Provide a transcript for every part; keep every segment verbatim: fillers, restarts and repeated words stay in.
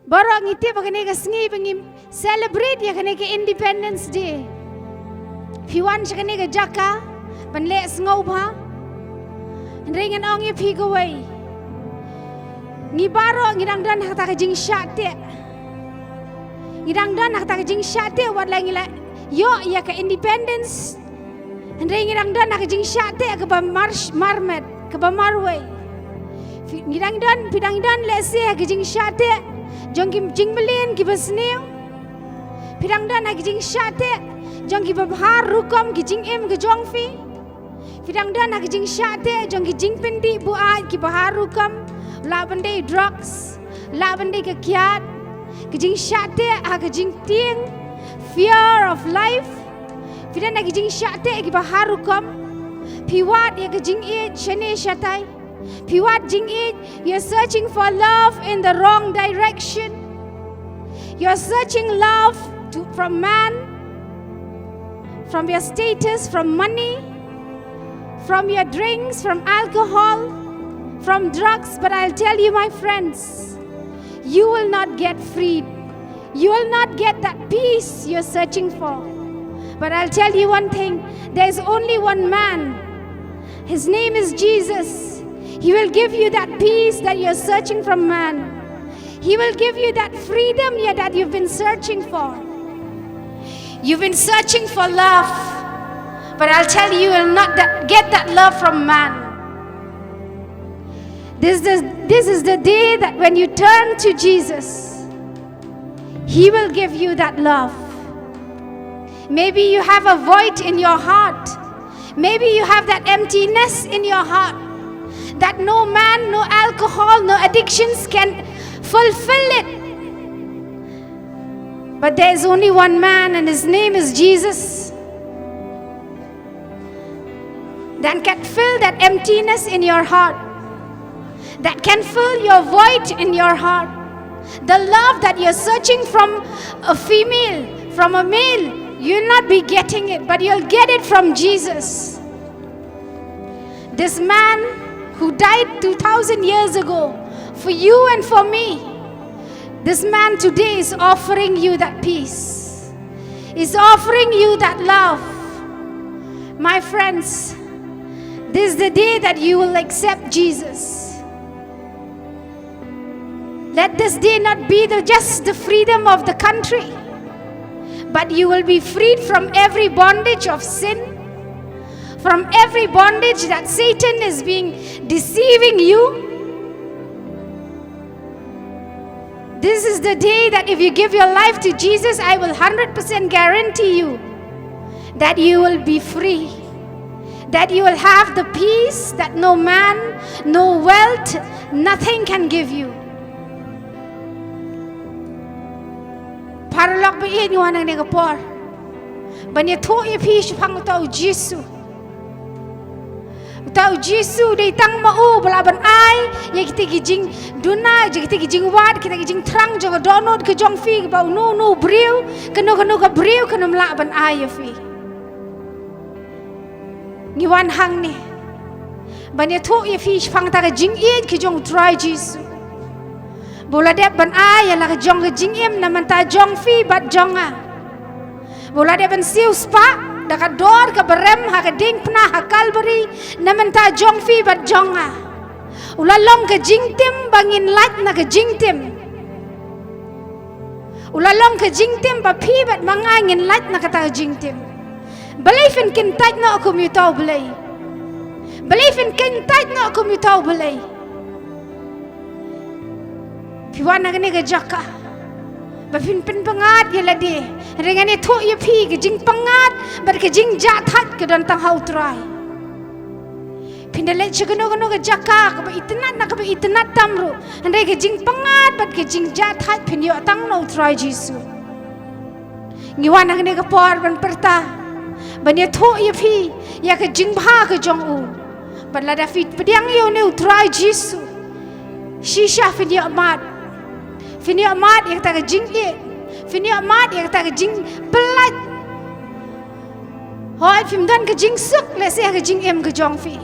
Baroh ngi tip ba kane ka sngi ba ngi celebrate ïa kane ka Independence Day. Phi wan sha kane ka jaka ban leh sngewbha. Hynrei ngan ong ïa phi kawei. Ngi baroh ngi dang don ha kata ka jingshah teh. Ngi dang don ha kata ka jingshah teh wat la ngi la ïoh ïa ka independence. Hynrei ngi dang don ha ka jingshah teh kaba mar, marmet, kaba marwei. Phi, ngi dang don, phi dang don lehse ha ka jingshah teh jong ki jingmlien kiba sniew. Phi dang don ha ka jingshah teh jong kiba bha rukom ki jingim ka jong phi. Phi dang don ha ka jingshah teh jong ki jingpyndih buaid kiba ha rukom, lah ban dei drugs, lah ban dei ka kiad, ka jingshah teh ha ka jingtieng, fear of life. Phi don ha ka jingshah teh kiba ha rukom. Phi wad ïa ka jingïeit shane shatai. Phi wad jingïeit, you're searching for love in the wrong direction. You're searching love to, from man, from your status, from money, from your drinks, from alcohol, from drugs. But I'll tell you, my friends, you will not get freed. You will not get that peace you're searching for. But I'll tell you one thing, there is only one man. His name is Jesus. He will give you that peace that you're searching from man. He will give you that freedom, yeah, that you've been searching for. You've been searching for love, but I'll tell you, you will not that, get that love from man. This is, this is the day that when you turn to Jesus, He will give you that love. Maybe you have a void in your heart. Maybe you have that emptiness in your heart that no man, no alcohol, no addictions can fulfill it. But there is only one man, and his name is Jesus, that can fill that emptiness in your heart, that can fill your void in your heart. The love that you're searching from a female, from a male, you'll not be getting it, but you'll get it from Jesus. This man who died two thousand years ago for you and for me, this man today is offering you that peace, is offering you that love. My friends, this is the day that you will accept Jesus. Let this day not be the, just the freedom of the country, but you will be freed from every bondage of sin, from every bondage that Satan is being deceiving you. This is the day that if you give your life to Jesus, I will hundred percent guarantee you that you will be free, that you will have the peace that no man, no wealth, nothing can give you. Paralok ba ïeit, ngi wan hangne ka por ban ïathuh ïa phi shaphang uta u Jisu. Uta u Jisu dei tang ma u ba lah ban ai ïa kita ki jingduna, ïa kita ki jingwad, kita ki jingthrang jong ka dohnud ka jong phi, kaba uno uno u briew, kano kano ka briew kan ym lah ban ai ïa phi. Ngi wan hangne ban ïathuh ïa phi shaphang kata ka jingïeit ka jong u Trai Jisu, ba u la dep ban ai ïa la ka jong ka jingim na bynta jong phi bad jong nga. Ba u la dep ban siewspah da ka dor kaba rem ha ka diengphna ha Kalbari na bynta jong phi bad jong nga. U la long ka jingtim ba ngin lait na ka jingtim. U la long ka jingtim ba phi bad ma nga ngin lait na kata ka jingtim. Balei phin kyntait noh kum uta u Blei? Balei phin kyntait noh kum uta u Blei? Phi wan na kane ka jaka ba phin pynpyngngad ïa lade. Hynrei ngan ïathuh ïa phi ka jingpyngngad bad ka jingjahthait ka don tang ha u Trai. Phin da leit sha kano kano ka jaka kaba itynnad na kaba itynnad tam ruh, hynrei ka jingpyngngad bad ka jingjahthait phin ïoh tang na u Trai Jisu. Ngi wan ha kane ka por ban pyrta, ban ïathuh ïa phi ïa ka jingbha ka jong u. Bad lada phi pdiang ïa une u Trai Jisu, shisha phin ïoh mad. Phin ïoh mad ïa kata ka jingïeit. Phin ïoh mad ïa kata ka jingpyllait. Hooid, phim don ka jingsuk lehse ha ka jingim ka jong phi.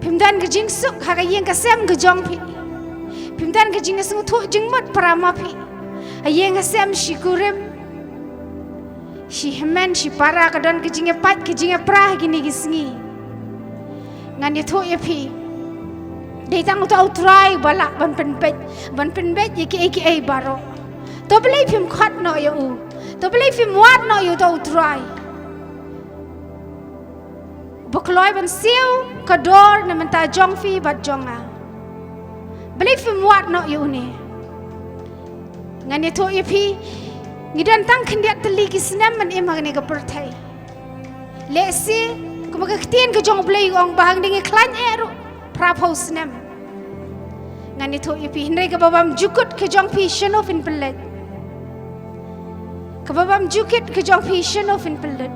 Phim don ka jingsuk ha ka ïing ka sem ka jong phi. Phim don ka jingsngewthuh jingmut para ma phi. Ha ïing ha sem, shi kurim, shi hynmen, shi para, ka don ka jingïapait, ka jingïapra ha kine ki sngi. Ngan ïathuh ïa phi, dei tang uta U Trai ba lah ban pynbeit, ban pynbeit ïa kiei kiei baroh. To balei phim khot noh ïa u? To balei phim wad noh ïa uta U Trai ba kloi ban siew ka dor na bynta jong phi bad jong nga? Balei phim wad noh ïa une? Ngan ïathuh ïa phi, ngi don tang khyndiat tylli ki snem ban im ha kane ka pyrthei. Lehse, kumba ka ktien ka jong U Blei ka ong ba hangne ngi khlaiñ eh ruh phra phew snem. Ngan ïathuh ïa phi, hynrei kaba bymjukut ka jong phi shano phin pynleit. Kaba bymjukut ka jong phi shano phin pynleit.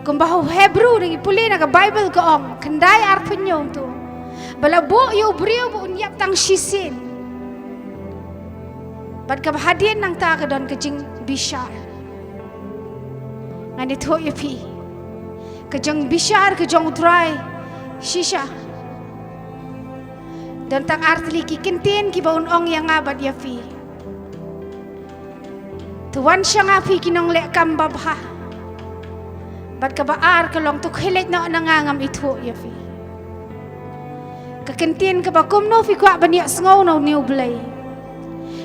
Kumba ha u Hebru da ngi pule na ka Baibl ka ong, khyndai arphew hynñiew, to ba la buh ïa u briew ba un ïap tang shisien. Bad kaba hadien nangta ka don ka jingbishar. Ngan ïathuh ïa phi, ka jingbishar ka jong U Trai shisha. Don tang ar tylli ki kyntien kiba un ong ïa nga bad ïa phi. To wan sha nga phi ki nongleh kam babha. Bad kaba ar ka long, to khie leit noh na nga, ngam ithuh ïa phi. Ka kyntien kaba kumno phi kwah ban ïohsngew na une U Blei?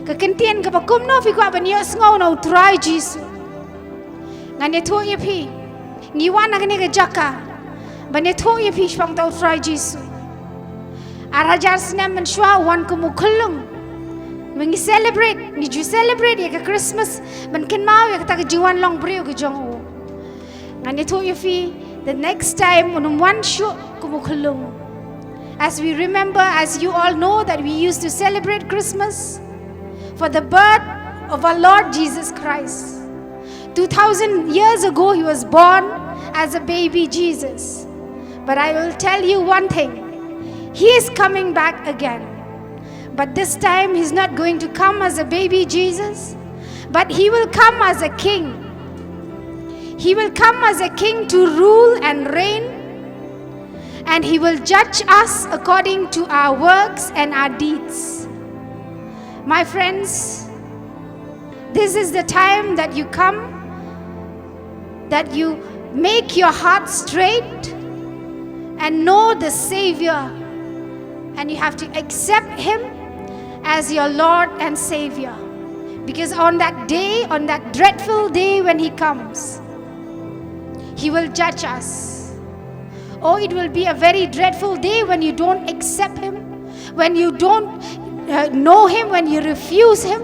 Ka kyntien kaba kumno phi kwah ban ïohsngew na U Trai Jisu? Ngan ïathuh ïa phi, ngi wan ha kane ka jaka ban ïathuh ïa phi shaphang uta U Trai Jisu. Ar hajar snem mynshuwa u wan kum u khyllung. Ba ngi celebrate, ngi ju celebrate ïa ka Christmas ban kynmaw ïa kata ka jingwan long briew ka jong u. Ngan ïathuh ïa phi, the next time un ym wan shuh kum u khyllung. As we remember, as you all know, that we used to celebrate Christmas for the birth of our Lord Jesus Christ. Two thousand years ago, he was born as a baby Jesus. But I will tell you one thing, he is coming back again. But this time, he's not going to come as a baby Jesus, but he will come as a king. He will come as a king to rule and reign, and he will judge us according to our works and our deeds. My friends, this is the time that you come, that you make your heart straight and know the Savior, and you have to accept him as your Lord and Savior. Because on that day, on that dreadful day when he comes, he will judge us. Oh, it will be a very dreadful day when you don't accept him, when you don't, uh, know him, when you refuse him.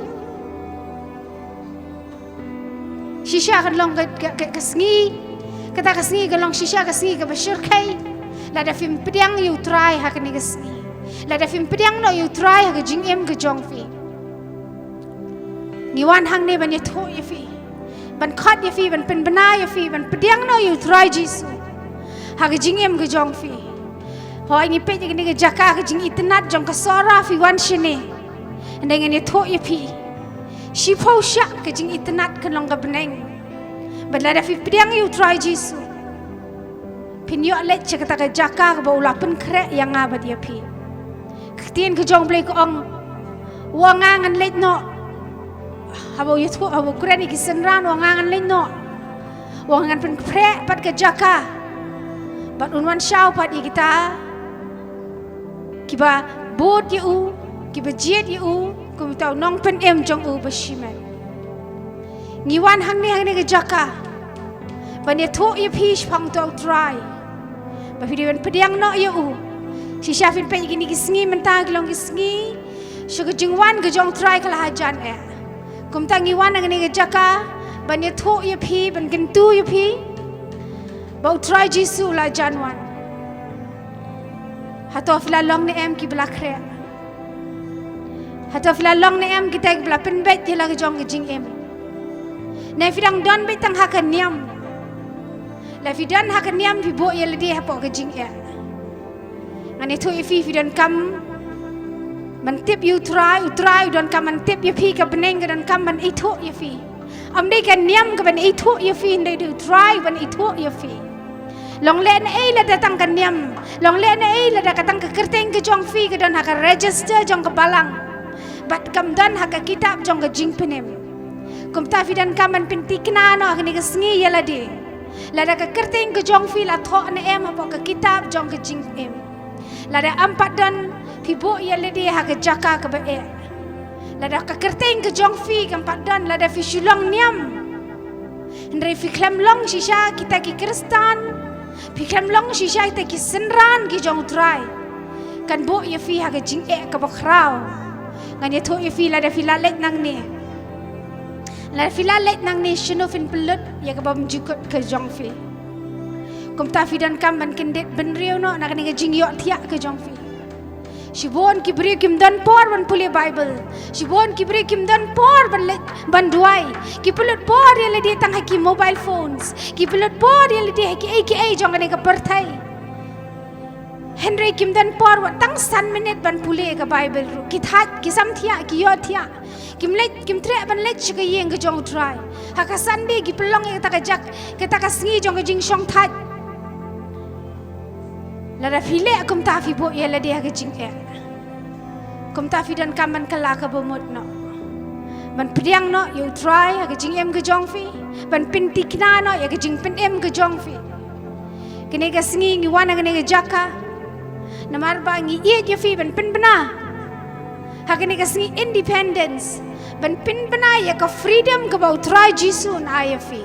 Shisha kan long ka, ka, ka, ka sngi, kata ka sngi kan long shisha ka sngi kaba shyrkhei lada phim pdiang ïa U Trai ha kane ka sngi, lada phim pdiang noh ïa U Trai ha ka jingim ka jong phi. Ngi wan hangne ban ïathuh ïa phi, ban khot ïa phi, ban pynbna ïa phi, ban pdiang noh ïa U Trai Jisu ha ka jingim ka jong phi. Hooid, ngi peit ïa kane ka jaka, ka jingitynnad jong ka Sohra, phi wan shane. Hynrei ngan ïathuh ïa phi, shiphew shah ka jingitynnad kan long ka bneng. Bad lada phi pdiang ïa U Trai Jisu, phin ïoh leit sha kata ka jaka kaba u la pynkhreh ïa nga bad ïa phi. Ka ktien ka jong U Blei ka ong, u ong, nga ngan leit noh. Haba u ïathuh, haba u kren ïa ki synran, u ong, nga ngan leit noh. U ong, ngan pynkhreh pat ka jaka bad un wan shaw pat ïa kita kiba bud ïa u, kiba jied ïa u, kum uta u nongpynim jong u ba shimet. Ngi wan hangne, hangne ka jaka ban ïathuh ïa phi shaphang uta U Trai, ba phi dei ban pdiang noh ïa u. Shisha phin peit ïa kine ki sngi mynta ki long ki sngi sha ka jingwan ka jong U Trai ka la hajan eh. Kumta ngi wan hangne ka jaka ban ïathuh ïa phi, ban kyntu ïa phi ba U Trai Jisu u la jan wan. Hato phi la long ne em kiba la khreh? Hato phi la long ne em kita kiba la pynbeit ïa la ka jong ka jingim? Ne phi dang don beit tang ha ka niam? La phi don ha ka niam, phi buh ïa lade hapoh ka jingeh. Ngan ïathuh ïa phi, phi donkam ban tip ïa U Trai, U Trai u donkam ban tip ïa phi, ka bneng ka donkam ban ithuh ïa phi. Ym dei ka niam kaban ithuh ïa phi, hynrei dei U Trai uban ithuh ïa phi. Long leh na ei lada tang ka niam, long leh na ei lada ka tang ka kyrteng ka jong phi ka don ha ka register jong ka balang, bad kam don ha ka kitab jong ka jingpynim. Kumta phi donkam ban pyntikna noh ha kane ka sngi ïa lade, lada ka kyrteng ka jong phi la thoh ne em hapoh ka kitab jong ka jingim. Lada ym pat don, phi buh ïa lade ha ka jaka kaba eh. Lada ka kyrteng ka jong phi kam pat don, lada phi shu long niam, hynrei phi khlem long shisha kita ki Khristan, phi khlem long shisha kita ki synran ki jong U Trai, kan buh ïa phi ha ka jingeh kaba khraw. Ngan ïathuh ïa phi lada phi la leit nangne. Lada phi la leit nangne, shano phin pynlut ïa ka bymjukut ka jong phi? Kumta phi donkam ban kyndit bynriew noh na kane ka jingïohthiah ka jong phi. Shibun ki briew kim don por ban pule Bible. Shibun ki briew kim don por ban leit ban duwai. Ki pynlut por ïa lade tang ha ki mobile phones. Ki pynlut por ïa lade ha kiei kiei jong kane ka pyrthei. Hynrei kim don por wat tang san minit ban pule ka Bible ruh. Ki thait, ki samthiah, ki ïohthiah. Kim leit, kim treh ban leit sha ka ïing ka jong U Trai. Ha ka Sunday ki pynlong ïa kata ka jak, kata ka sngi jong ka jingshongthait. Lada phi leh kumta phi buh ïa lade ha ka jingeh. Kumta phi donkam ban kylla kaba mut noh, ban pdiang noh ïa U Trai ha ka jingim ka jong phi, ban pyntikna noh ïa ka jingpynim ka jong phi. Kane ka sngi ngi wan ha kane ka jaka namar ba ngi ïeit ïa phi, ban pynbna ha kane ka sngi Independence, ban pynbna ïa ka freedom kaba U Trai Jisu un ai ïa phi.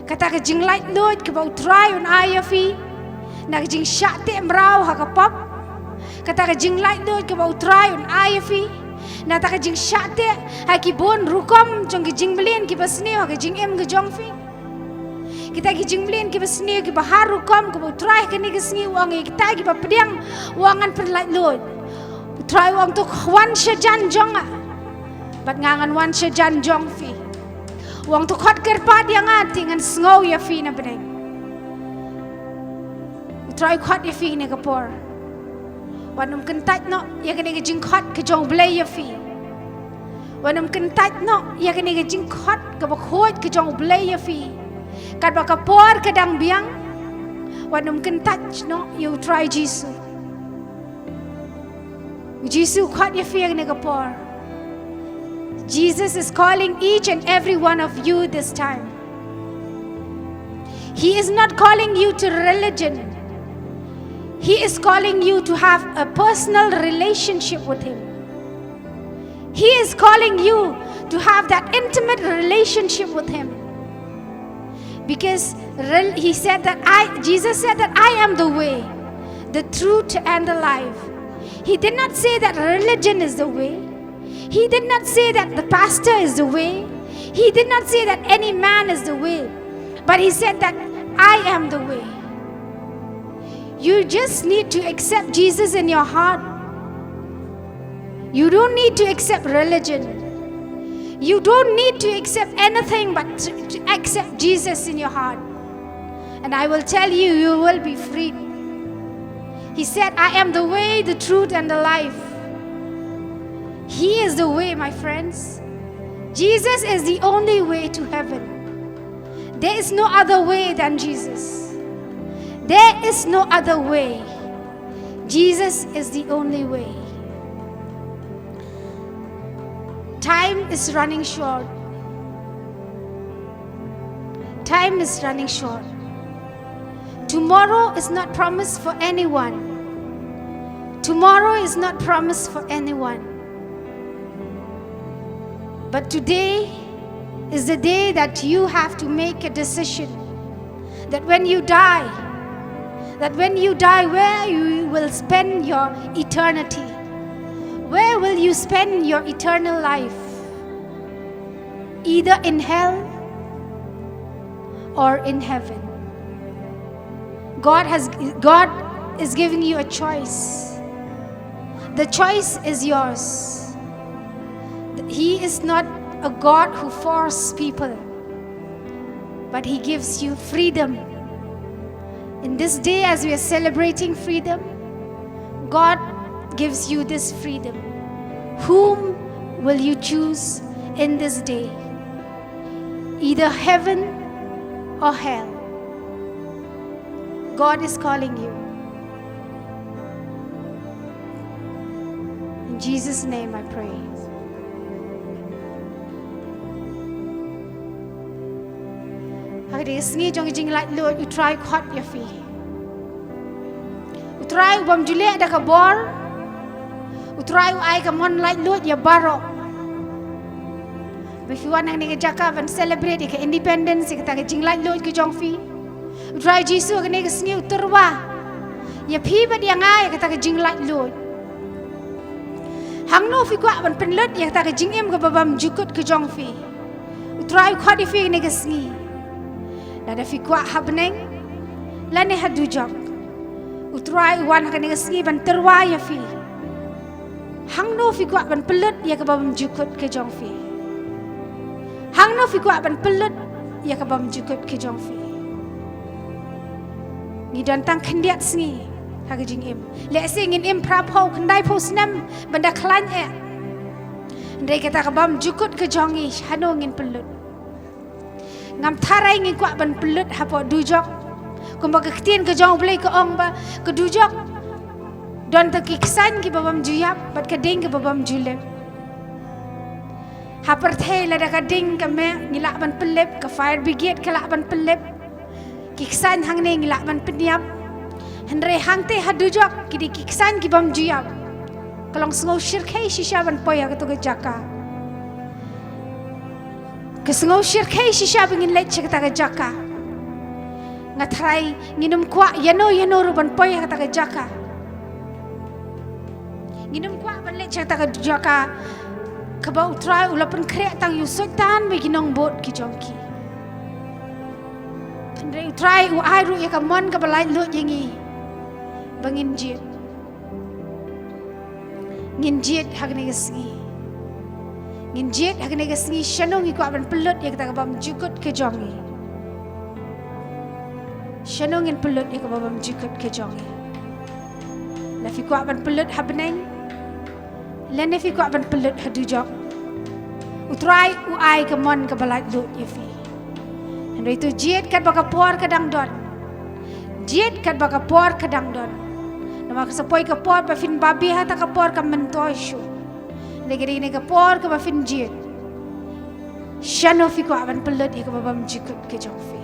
Kata ka jinglaitluid kaba U Trai un ai ïa phi na ka jingshah teh mraw ha ka pop. Kata ka jinglaitluid kaba U Trai un ai ïa phi na kata ka jingshah teh ha ki bun rukom jong ki jingmlien kiba sniew ha ka jingim ka jong phi. Kita ki jingmlien kiba sniew kiba har rukom kaba U Trai ha kane ka sngi u ong ïa kita kiba pdiang, u ong ngan pynlaitluid. U Trai u ong to wan sha jan jong nga, bad nga ngan wan sha jan jong phi. U ong to khot kyrpad ïa nga te ngan sngew ïa phi na bneng. U Trai u khot ïa phi ha kane ka por. Wat nym kyntait noh ïa kane ka jingkhot ka jong U Blei ïa phi. Wat nym kyntait noh ïa kane ka jingkhot kaba khuid ka jong U Blei ïa phi. Katba ka por ka dang biang, wat nym kyntait noh ïa U Trai Jisu. U Jisu u khot ïa phi ha kane ka por. Jesus is calling each and every one of you this time. He is not calling you to religion. He is calling you to have a personal relationship with Him. He is calling you to have that intimate relationship with Him. Because rel- He said that I, Jesus said that, "I am the way, the truth, and the life." He did not say that religion is the way. He did not say that the pastor is the way. He did not say that any man is the way. But He said that, "I am the way." You just need to accept Jesus in your heart. You don't need to accept religion. You don't need to accept anything but to, to accept Jesus in your heart. And I will tell you, you will be free. He said, "I am the way, the truth, and the life." He is the way, my friends. Jesus is the only way to heaven. There is no other way than Jesus. There is no other way. Jesus is the only way. Time is running short. Time is running short. Tomorrow is not promised for anyone. Tomorrow is not promised for anyone. But today is the day that you have to make a decision that when you die, that when you die, where you will spend your eternity? Where will you spend your eternal life? Either in hell or in heaven. God has, God is giving you a choice. The choice is yours. He is not a God who forces people, but He gives you freedom. In this day, as we are celebrating freedom, God gives you this freedom. Whom will you choose in this day? Either heaven or hell. God is calling you. In Jesus' name I pray. Ha kane ka sngi jong ka jinglaitluid, U Trai u khot ïa phi. U Trai u bym ju leh da ka bor. U Trai u ai ka mon laitluid ïa baroh. Ba phi wan hangne ha ka jaka ban celebrate ïa ka independence, ïa kata ka jinglaitluid ka jong phi. U Trai Jisu ha kane ka sngi u tyrwa ïa phi bad ïa nga ïa kata ka jinglaitluid. Hangno phi kwah ban pynlut ïa kata ka jingim kaba bymjukut ka jong phi? U Trai u khot ïa phi ha kane ka sngi. Lada phi kwah ha bneng lane ha dujok, U Trai u wan ha kane ka sngi ban tyrwa ïa phi. Hangno phi kwah ban pynlut ïa kaba bymjukut ka jong phi? Hangno phi kwah ban pynlut ïa kaba bymjukut ka jong phi? Ngi don tang khyndiat sngi ha ka jingim. Lehse ngin im phraphew, khyndaiphew snem ban da khlaiñ eh. Hynrei kata kaba bymjukut ka jong ngi, hano ngin pynlut? Ngam tharai ngi kwah ban pynlut hapoh dujok. Kumba ka ktien ka jong U Blei ka ong ba ka dujok don tang ki ksaiñ kiba bym ju ïap bad ka ding kaba bym ju lip. Ha pyrthei lada ka ding ka meh ngi lah ban pynlip, ka fire brigade ka lah ban pynlip, ki ksaiñ hangne ngi lah ban pynïap. Hynrei hangtei ha dujok ki dei ki ksaiñ ki bym ju ïap. Ka long sngew shyrkhei shisha ban poi ha kato ka jaka. Ka sngew shyrkhei shisha ba ngin leit sha kata ka jaka. Nga tharai ngin ym kwah ïano ïano ruh ban poi ha kata ka jaka. Ngin ym kwah ban leit sha kata ka jaka kaba U Trai u la pynkhreh tang ïa u Soitan bad ki nongbud ki jong ki. Hynrei U Trai u ai ruh ïa ka mon kaba laitluid ïa ngi ba ngin jied. Ngin jied ha kane ka sngi. Ngin jied ha kane ka sngi, shano ngi kwah ban pynlut ïa kata kaba bymjukut ka jong ngi? Shano ngin pynlut ïa kaba bymjukut ka jong ngi? La phi kwah ban pynlut ha bneng lane phi kwah ban pynlut ha dujok, U Trai u ai ka mon kaba laitluid ïa phi. Hynrei to jied katba ka por ka dang don. Jied katba ka por ka dang don. Namar ka sa poi ka por ba phin babe ha kata ka por ka myntoi shuh. Hynrei ka dei kane ka por kaba phin jied. Shano phi kwah ban pynlut ïa kaba bymjukut ka jong phi?